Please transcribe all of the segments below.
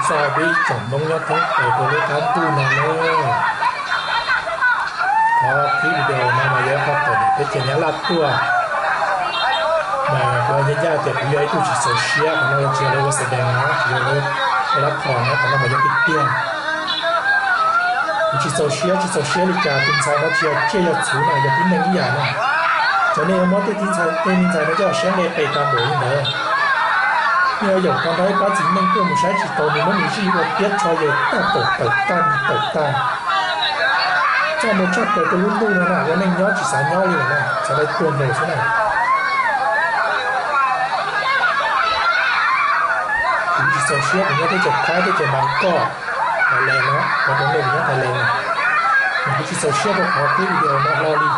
Txog peb tsoom Hmoob nyob thoob plaws rau lub qab ntuj no na. Qhov clip video no mas yog qhov thaum peb tsev Nyab Laj tuaj, mas kuv ncaj ncaj tias kuv yog ib tug tsis txaus siab, qhov no tsis yog lawv ua xav dees na, tsis yog lawv ua lab phom na, qhov no mas yog tiag tiag. Kuv tsis txaus siab, tsis txaus siab li cas, tus ntxhais no tsis yog tsiaj yog txhuv na, yog tib neeg ib yam na. Cov nej yuav muab tej tib ntxhais, tej me ntxhais no coj los saib nqe qes tag npaum li ntawd. Nej yuav yaum tau nrog ib pab txiv neej tuaj mus saib tsis tau nws, muab nws zij ua tiab tsho yaws tag, tawm tawm tag, tawm tag. Txaj muag tshaj plaws rau lub ntuj no na, ua neej nyob tsis xav nyob li lawm na, xav dai tuag nkaus xwb na. Kuv tsis txaus siab, kuv nyob teb chaws Thaib, teb chaws Npas Koj, Thailand no, qhov rau nej kuv nyob Thailand no, mas kuv tsis txaus siab rau qhov clip video no hlo li.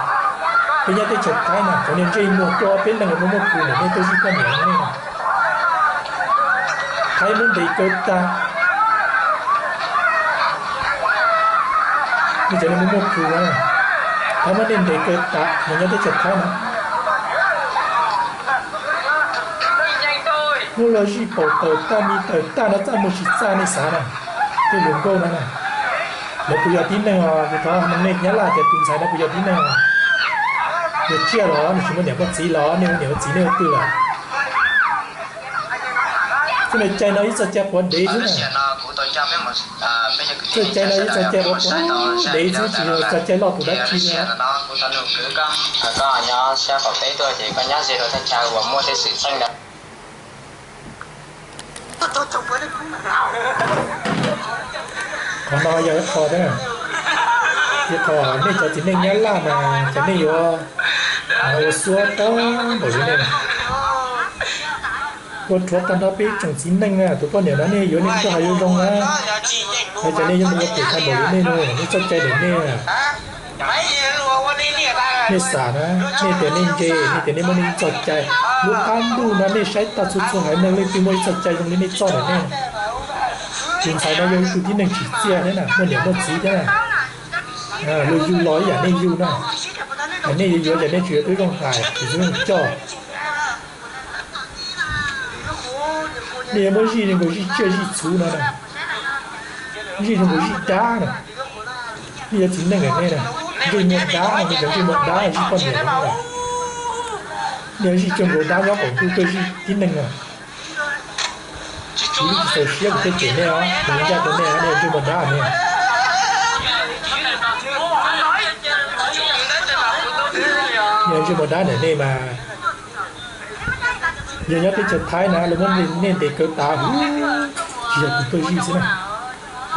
Peb nyob teb chaws Thaib na, cov niag ntsej muag tuaj peb leeg los muaj muaj kws ntawm nej tuaj zij poj niam nej na. Thaib muab ntes kaw tas. Nej cov niag muaj muaj kws na, Thaib muab nej ntes kaw tas, nyob nyob teb chaws Thaib na. Muab luag zij paum tawm tag, me tawm tag no txaj muag tsis txaj nej xav na. Tej hluas nkauj no na, lawv puas yog tib neeg os? Kuv thov noog nej Nyab Laj tias tus ntxhais no puas yog tib neeg os? Yog tsiaj los nws tsis muaj niam muaj txiv los nej ua niam ua txiv nej ua twg lawm? Txoj cai no ib txoj cai quav dev xwb na. Txoj cai no ib txoj cai quav quav dev xwb, tsis yog txoj cai loj tus dab tsi li. Qhov no yog ib qho thiab, ib qho nej cov txiv neej Nyab Laj mas cov nej yuav ua suab tag npaum li nej na. Ua rhuav tag nrho peb tsoom txiv neej na, tus poj niam no nej yuav nej txoj hais yuav zoo na. Cov nej yuav mus ua phem tag npaum li nej no, nej txoj cai ntawm nej na. Nej xav na, nej tias nej ntse, nej tias nej muaj nej txoj cai. Lub qab ntuj no nej saib tag txhua txhua haiv neeg leej twg muaj ib txoj cai zoo li nej txoj ntawm nej. Tus ntxhais no yog ib tug tib neeg tsim txiaj thiab na, muaj niam muaj txiv thiab na. Luag yug los ib yam nej yug na. Nej yuav yuav yam nej tsis yuav twb zoo hais, tsis zoo coj. Nej yuav muab zij li nkaus zij tsiaj zij txhuv no na, zij li nkaus zij dab na. Nej yuav txiv neej ntawm nej na, ntsej muag dab no, nej cov ntsej muag dab zij poj niam no na. Nej yuav zij coj nkaus dab nyob qaum ntuj tuaj zij tib neeg na. Kuv tsis txaus siab kuv thiaj cem nej os, kuv ncaj rau nej, nej ntsej muag dab ne. Nej ntsej muag dab ntawm nej mas yog nyob teb chaws Thaib na, lawv muab nej ntes kaw tas, tsis yog kuv tuaj zij xwb na.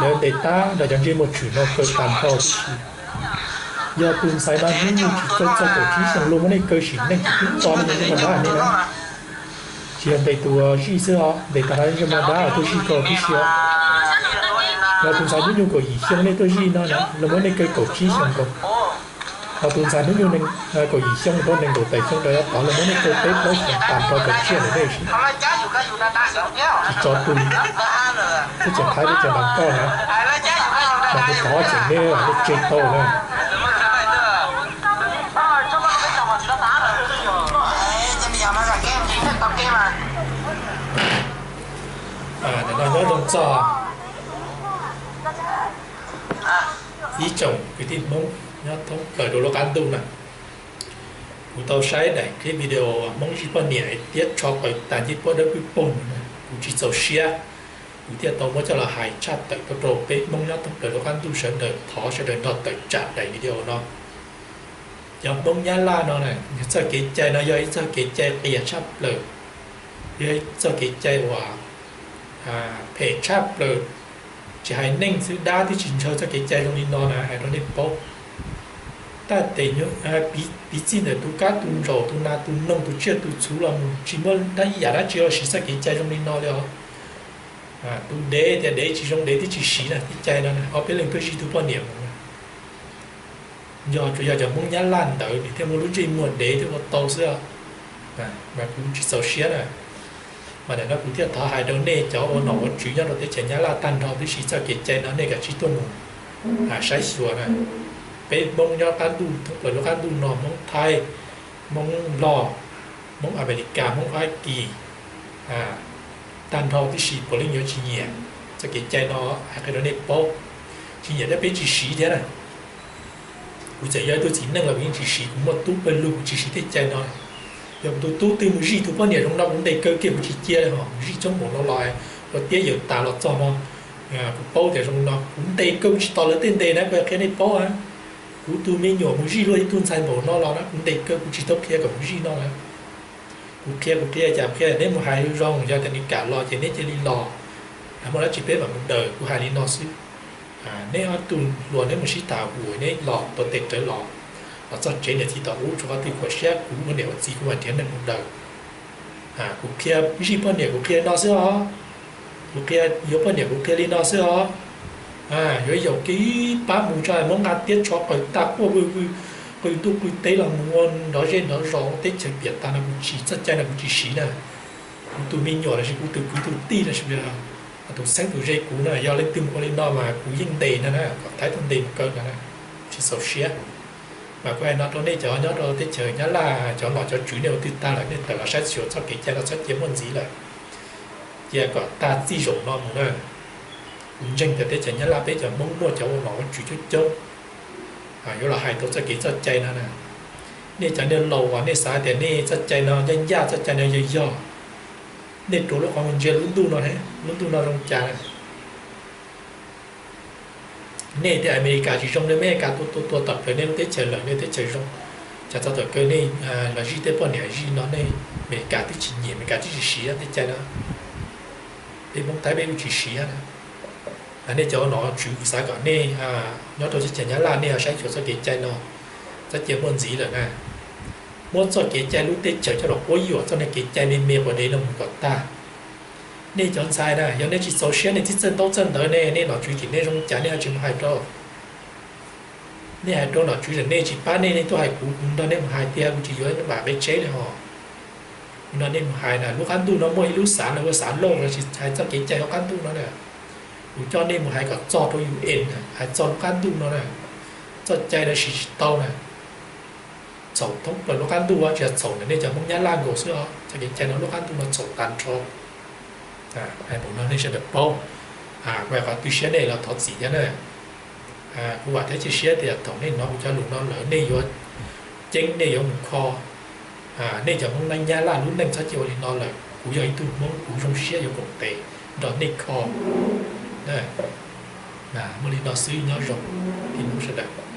Lawv ntes tag nrho cov ntsej muag tshwm no kaw tag nrho tib si. Yog tus ntxhais no hnub nyoog tsis txog txog kaum tsib xyoos, luag muab nej kaw sim neej tsis pub tso nej cov ntsej muag dab nej na. Tsis yog ntes tus zij xwb os, ntes tag nrho ntsej muag dab tuaj zij koj tib si os. Yog tus ntxhais hnub nyoog kaum yim xyoo nej tuaj zij no na, luag muab nej kaw kaum tsib xyoos nkaus. Ho tus ntxhais hnub nyoog kaum yim xyoo rau nees nkaum tawm xyoo rau yav tod, luag muab nej kaw peb plaub xyoos tag nrho cov tsiaj ntawm nej. Tsis tso tu li, teb chaws Thaib teb chaws Npas Koj na, mas kuv thov tseem nej, nej tseg tau na. Ntawm no nyob zoo txog ib tsoom kwv tij Hmoob nyob thoob plaws rau lub qab ntuj na. Kuv tau saib daim clip video Hmoob zij poj niam tiab tsho qaws tas ncej puab dawb pwb poog na, kuv tsis txaus siab, kuv thiaj tau muab coj los hais tshaj tawm tuaj rau peb Hmoob nyob thoob plaws rau qab ntuj sawv daws, thov sawv daws nrog tawm tsam daim video no. Cov Hmoob Nyab Laj no na, txoj kev cai no yog ib txoj kev cai qias tshaj plaws, yog ib txoj kev cai uas phem tshaj plaws. Tsis hais neeg xwb, dab twb tsis ntshaw txoj kev cai zoo li no na, hais rau nej paub. Taj tes piv txij ntawm tus kab tus ntsaum, tus nas tus noog, tus tsiaj tus txhuv los mus tsis muaj dab yam dab tsi los siv txoj kev cai zoo li no li os. Tus dev tias dev tsis zoo, dev twb tsis siv na, kev cai no na, ob peb leeg tuaj zij tug poj niam mus na. Yog tsuas yog cov Hmoob Nyab Laj ntawd nws thiaj muaj lub ntsej muag dev thiaj ua tau xwb. Mas kuv tsis txaus siab na. Mas ntawm no kuv thiaj thov hais rau nej cov ua nom ua tswv nyob rau teb chaws Nyab Laj tag nrho tib si, txoj kev cai no nej kav tsij tuaj mus saib xyuas na. Peb Hmoob nyob qab ntuj thoob plaws lub qab ntuj no, Hmoob Thaib, Hmoob Nplog, Hmoob Amelikas, Hmoob Fab Kis, tag nrho tib si puav leej yuav tsis nyiam. Txoj kev cai no hais qhia rau nej paub, tsis nyiam thiab peb tsis siv thiab na. Kuv txawm yog ib tug txiv neej los kuv yeej tsis siv, kuv muaj tub pawg lug kuv tsis siv tej cai no. Yog kuv tus tub twg mus zij tus poj niam zoo no kuv ntes kaw kiag kuv tsis cia li, ho mus zij coob npaum no los ua tiab yaws tas los txog no, kuv paub tias zoo no kuv ntes kaw kuv tsis tos lawv tej ntes na, kuv qhia nej paub na. Kuv tus me nyuam mus zij luag ib tug ntxhais npaum no los na kuv ntes kaw kuv tsis tau qhia kom mus zij no na. Kuv qhia, kuv qhia cas qhia, neb mus hais zoo, yog tias nws kam los ces neb cia li los, muaj dab tsi peb mam mus daws, kuv hais li no xwb. Neb ob tug hluas neb mus sib tham hum, neb los tua tes rawv los, los txog tsev niam txiv tom ub tsuas qhov twg khuam siab, kuv ua niam ua txiv kuv mam nrhiav neeg mus daws. Kuv qhia zij poj niam kuv qhia li no xwb os. Kuv qhia yuav poj niam kuv qhia li no xwb os. Yuav yaum kiag ib pab mus tso, muab nqa tiab tsho qaws tag quaj vwg vwg, qw ntuj qw teb los mus ua nrov zej nrov zos ua teb chaws piam tas no kuv tsis, txoj cai no kuv tsis siv na. Kuv tus me nyuam los sis kuv tus kwv tus tij los sis tus xeeb tus ze kuv na, yog leej twg mus ua li no mas kuv yeej ntes no na, kom Thaib tuaj ntes mus kaw no na, tsis txaus siab. Mas kuv hais no rau nej cov nyob rau teb chaws Nyab Laj, cov nom cov tswv nej ua twg tag lawm nej tawm los saib xyuas txoj kev cai no txhob cia muaj ntxiv lawm. Cia kom tag txij zaum no mus na. Kuv ntseeg tias teb chaws Nyab Laj peb cov Hmoob muaj cov ua nom ua tswv coob coob, yuav los hais tau txoj kev txoj cai no na. Nej cov niag laus uas nej xav tias nej txoj cai no ncaj ncaj, txoj cai no yog yog, nej rua lub qhov muag ntsia lub ntuj no, lub ntuj no zoo cas na. Nej tias Amelikas tsis zoo, nej Amelikas tua tua tua tom plaws nej lub teb chaws lawm, nej teb chaws zoo. Cas txog thaum kawg nej los zij tej poj niam zij no, nej Amelikas twb tsis nyiam, Amelikas twb tsis siv tej cai no. Peb Hmoob Thaib peb kuj tsis siv na. Nej cov nom tswv kuv xav kom nej nyob rau teb chaws Nyab Laj nej ho saib xyuas txoj kev cai no, txhob cia muaj ntxiv lawm na. Muab txoj kev cai lub teb chaws coj los quab yuam txoj niag kev cai me me quav dev no mus kom tag. Nej cov ntxhais na, yog nej tsis txaus siab nej txij txawj ntaub txawj ntawv ne, nej nom tswv cim nej zoo cas nej ho tsis mus hais rau. Nej hais rau nom tswv, nej tsis pab nej, nej tuaj hais kuv, kuv nrog nej mus hais tiag, kuv tsis yuav nej npam peb tsheb li hos. Kuv nrog nej mus hais na, lub qab ntuj no muaj ib lub xav, lawv ua xav lauj los sis hais txoj kev cai lub qab ntuj no na. Kuv coj nej mus hais kom txog rau U N, hais txog lub qab ntuj no na. Txoj cai no siv tsis tau na. Txhaum thoob plaws lub qab ntuj, tsis yog txhaum ntawm nej cov Hmoob Nyab Laj nkaus xwb os, txoj kev cai no lub qab ntuj no txhaum tag nrho. Hais npaum no nej sawv daws paub. Kuv hais qhov tu siab nej los thov txim thiab na. Kuv vam thiab cia siab tias thaum nej hnov kuv cov lus no lawm nej yuav ceeb, nej yuav mus kho. Nej cov Hmoob Nyab Laj lub neej txhob cia ua li no lawm. Kuv yog ib tug Hmoob, kuv zoo siab yuav koom tes nrog nej kho. Muaj li no xwb, nyob zoo ib hnub sawv daws.